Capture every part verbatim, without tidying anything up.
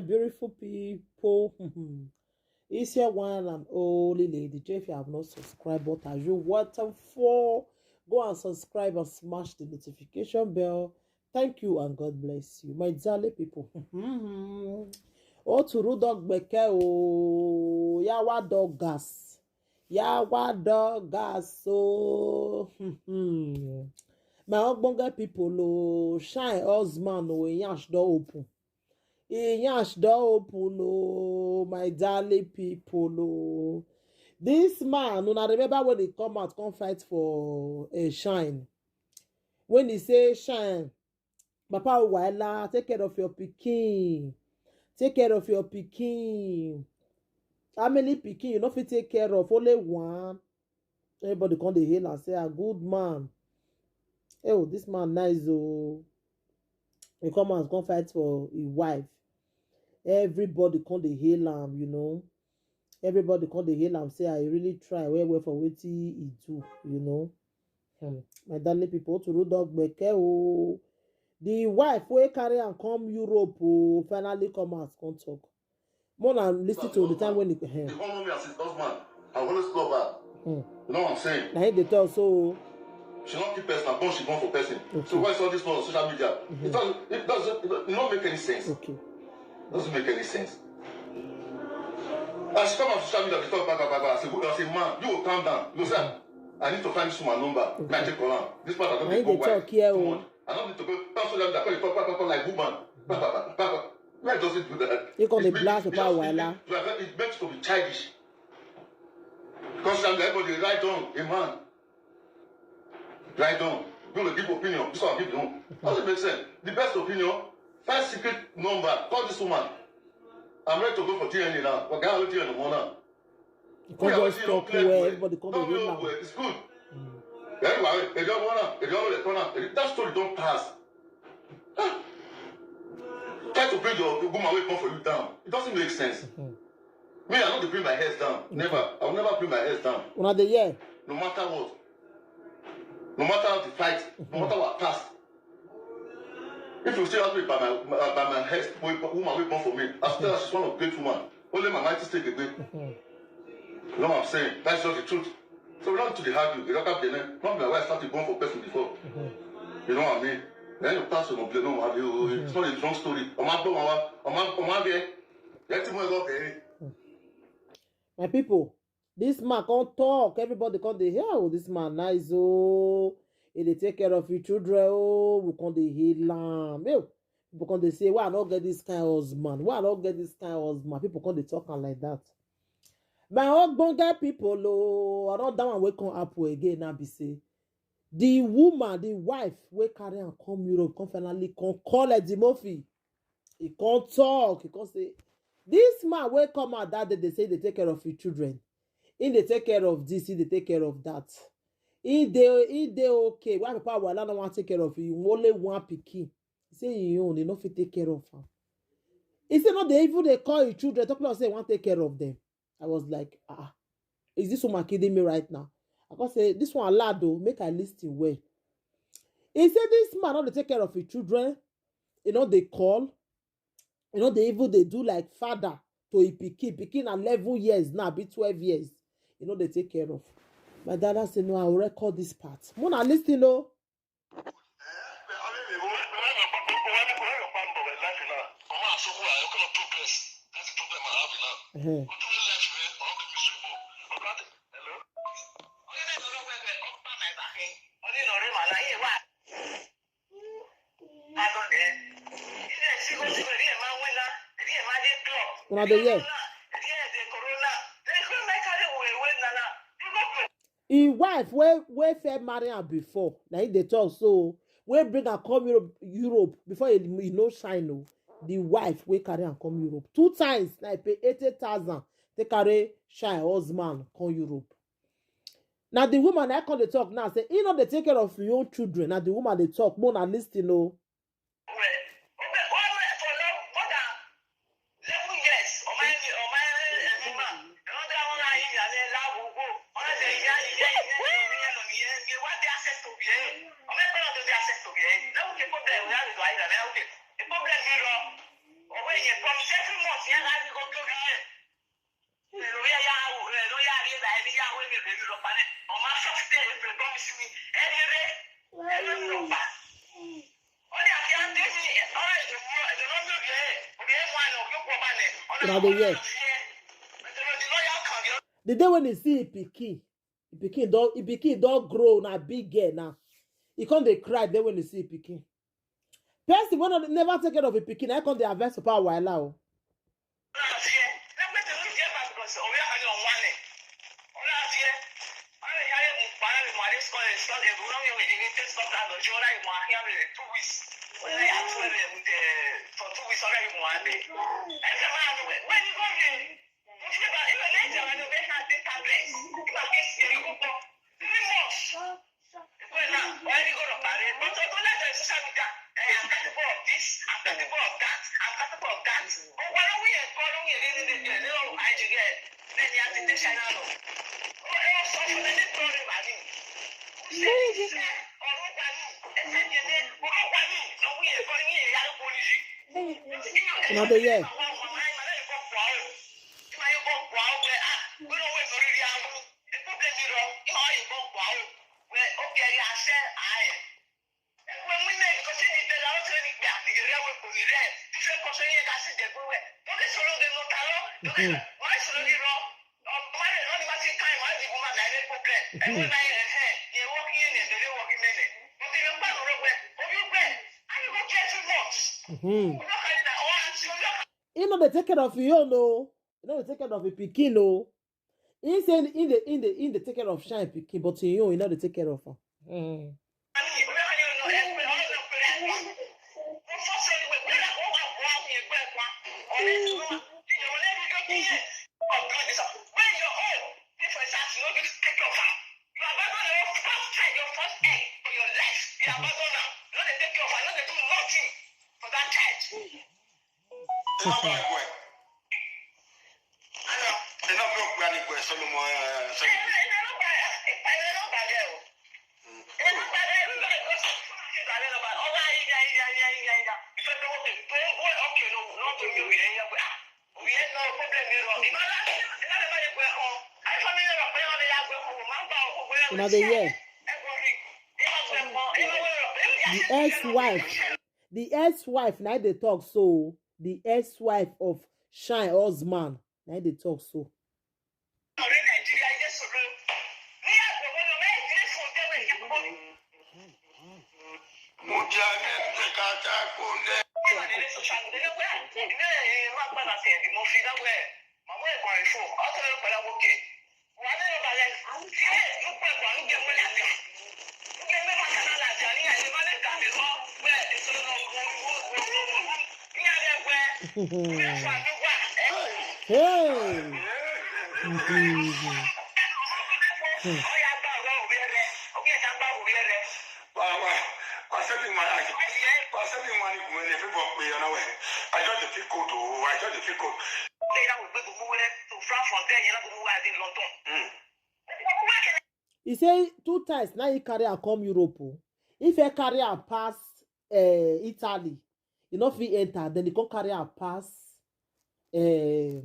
beautiful people. It's your one and only Lady J. If you have not subscribed, what are you waiting for? Go and subscribe and smash the notification bell. Thank you and God bless you, my darling people. Otu rudok beke o, yawa dog gas, yawa dog gas. So my ogbonge people o, shine husband o, yansh don open. Yansh don open o, my darling people o. This man, una remember when he come out, come fight for a shine. When he say, "Shine, Papa Waila, take care of your pikin. Take care of your pikin." How many pikin you no fit take care of? Only one. Everybody come dey hail and say, "Ah, good man. Oh, this man nice o." He come out, come fight for his wife. Everybody come dey hail am, you know. Everybody come dey hail am, say, "I really try well well for wetin he do," you know. Hmm. My darling people, to road dog beke o. The wife wey carry am come Europe o, finally come out, come talk. More than listen to the time when he, eh. He come know me as his husband. I always love her. Hmm. You know what I'm saying? Na him dey talk so. She not keep person, born she born for person. Okay. So why is all this one on social media? Mm-hmm. It doesn't, it doesn't, it doesn't make any sense. Okay. Doesn't make any sense. As she come on social media, they talk blah, blah, blah, blah. I say, "Well, I say, man, you go calm down." You say, "I need to find this woman number." May I take her on?" This part I don't dey go wife too much. I don't need to go. Pass social media, call the talk, talk, talk like woman. Blah, blah, blah, blah, blah. Why does it do that? You call the blast of power, la. It meant to be childish. Because I'm everybody write down a man. Write down. You know, give opinion. This one give no. Doesn't make sense. The best opinion, find secret number. Call this woman. I'm ready to go for D N A now. But guy, D N A now. You can't just talk well, everybody come dey wait now. It's good. Anyway, if you wanna, if you wanna, if you wanna, that story don't pass. Try to bring your woman wey come for you down. It doesn't make sense. Mm-hmm. Me, I no dey bring my head down. Never. I will never bring my head down. Una dey hear? No matter what. No matter how the fight, no matter what past. If you still ask me by my, by my head, woman wey born for me, I still, she's one of great woman. Only my mighty still dey dey. Mm-hmm. You know what I'm saying? That's just the truth. So we don't need to dey argue. You don't have the name. Not my wife started born for person before. Mm-hmm. You know what I mean? Then you pass on the no, it's not a long story. Ọmọ abọ́ wọn wá, ọmọ, ọmọ abẹ́, ẹ ti mú ẹ lọ bẹ̀rẹ̀. My people, this man come talk. Everybody come dey hear, "Oh, this man nice o. He dey take care of his children o." We come dey hail am. Hey, people come dey say, "Why I no get this kind husband? Why I no get this kind husband?" People come dey talk am like that. My ogbonge people o, another one wey come happen again now be say, the woman, the wife wey carry am come Europe, come finally come call Eddie Murphy. He come talk, he come say, this man wey come out that day, they say they take care of his children. He dey take care of this, he dey take care of that. He dey, he dey okay. Why papa Wala no wan take care of him? Only one pikin. He say him own, he no fit take care of am. He say no, they even dey call his children, talk about say he wan take care of them. I was like, "Ah, is this woman kidding me right now?" I come say, "This one loud though, make I listen well." He say this man no dey take care of his children. He no dey call. He no dey even dey do like father to him pikin. Pikin na eleven years now, be twelve years. He no dey take care of. My dad say, "No, I will record this part." Mona, listen o. Uh-huh. Una dey hear? Him wife wey, wey first marry am before, na him dey talk so, wey bring am come Europe, Europe before he, he no shine o. The wife wey carry am come Europe two times, na he pay eighty thousand take carry shine husband come Europe. Na the woman na come dey talk now say he no dey take care of him own children. Na the woman dey talk. Mona, listen o. Una dey hear. The day when he see him pikin, him pikin don, him pikin don grow, na big girl now. He come dey cry the day when he see him pikin. Person wey no, never take care of him pikin, I come dey advise Papa wahala o. Una dey hear? He no dey take care of him own o. He no dey take care of him pikin o. He say he dey, he dey, he dey take care of Shine pikin, but him own, he no dey take care of am. Mm. Una dey hear? The ex-wife, the ex-wife na dey talk so. The ex-wife of Shine husband na dey talk so. Hey. He say two times now he carry am come Europe o. If he carry am pass, eh, Italy, he no fit enter. Then he come carry am pass, eh,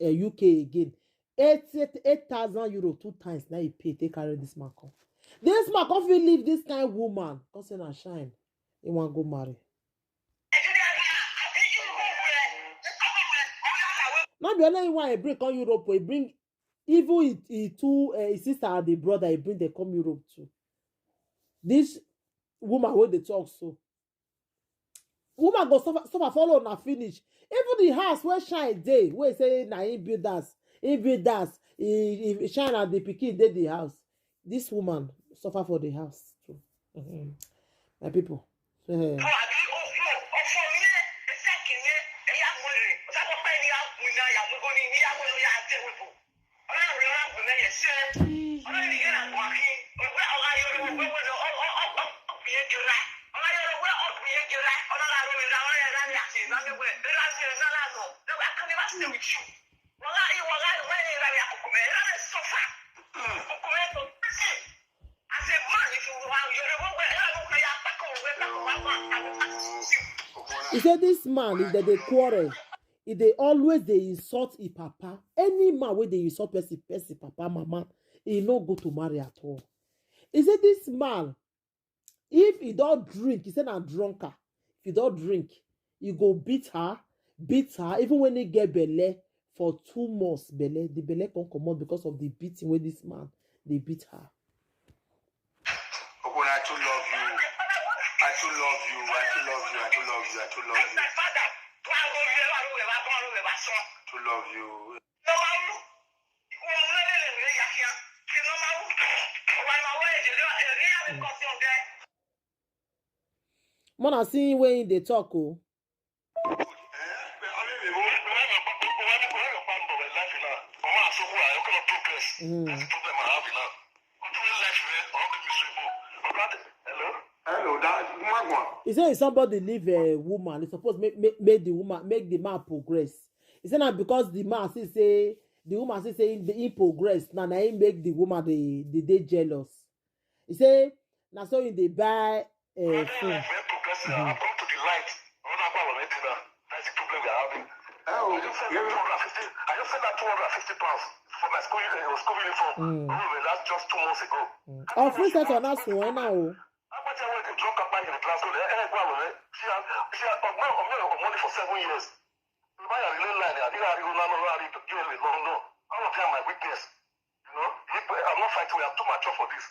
eh, U K again. Eight, eight thousand euro two times now he pay take carry this man come. This man come fit leave this kind woman. Come say na Shine. He wan go marry. No be only one he bring come Europe, he bring even he, he two, eh, his sister and the brother, he bring them come Europe too. This woman wey dey talk so, woman go suffer, suffer follow una finish. Even the house where Shine dey, wey say na him build house, him build house, he, he Shine and the pikin dey the house. This woman suffer for the house too. Mhm. My people. Eh. He say this man, if they dey quarrel, he dey always dey insult his papa. Any man wey dey insult person, person papa, mama, he no go to marry at all. He say this man, if he don drink, he say na drunker. If he don drink, he go beat her, beat her. Even when he get belle for two months, belle, the belle come comot because of the beating wey this man dey beat her. Ogun, I too love you. I too love you. I too love you. I too love you. I too love you. Too love you. Mona see when he dey talk o. Mm. He say if somebody leave a woman, he suppose make, make, make the woman, make the man progress. He say na because the man see say, the woman see say he, he progress, na na he make the woman dey, dey, dey jealous. He say na so he dey buy uh, phone. Progress now. I've come to the light. That's the problem we are having. I just sent that two hundred fifty. I just sent that two hundred fifty pounds for my school, uh, school uniform. Mm. That's just two months ago. Of which that one na so now? Agbati àwọn èdè drunk apá yìí ní class lónìí. Ẹ ẹ gbọ́ àwọn ẹ̀. Ṣé a ṣé a ọgbọ́n ọmọ ẹ̀ ọmọ ní for seven years? Báyà rí lẹ́la ni àbí àrí ọ̀nà lọ́wọ́ àrí ìtọ́jú ẹ̀ lè lọ́wọ́ náà. All of them are my witness. You know, I'm not fighting. I'm too mature for this.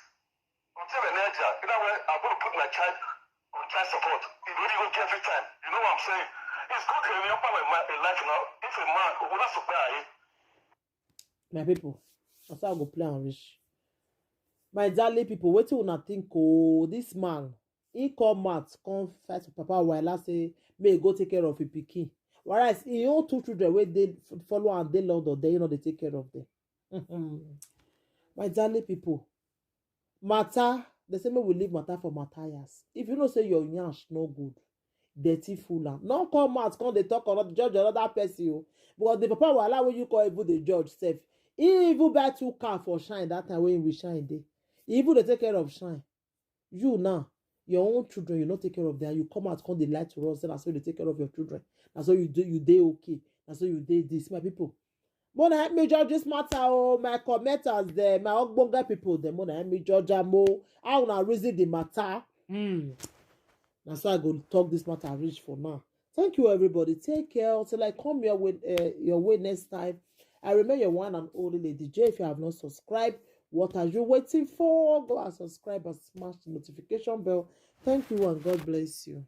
Until the next year, either way, I'm going to put my child on child support. If you don't get every time, you know what I'm saying? It's good to help my, my life now. If a man, who wants to buy it, My people, that's how I go play and reach. My darling people, wetin una think? Oh, this man, he come out, come fight with Papa Waila, say may he go take care of his pikin. Whereas his own two children wey dey follow and dey London, they you know they take care of them. My darling people, matter, they say make we leave matter for Matthias. If you know say your nyash no good, dirty fool am. No come out, come dey talk another, judge another person o. Because the Papa Waila wey you call even the judge sef, he even buy two car for Shine that time when we Shine dey. He even dey take care of Shine. You now, your own children, you no take care of them. You come out, come dey lie to us, say na so you dey take care of your children. Na so you do, you dey okay. Na so you dey this, my people. Mona help me judge this matter, oh, my commenters there, my ogbonge people there. Mona help me judge am, oh. How una reason the matter? Hmm. Na so I go talk this matter reach for now. Thank you, everybody. Take care. Until I come your way, uh, your way next time. I remain your one and only Lady J. If you have not subscribed, what are you waiting for? Go and subscribe and smash the notification bell. Thank you and God bless you.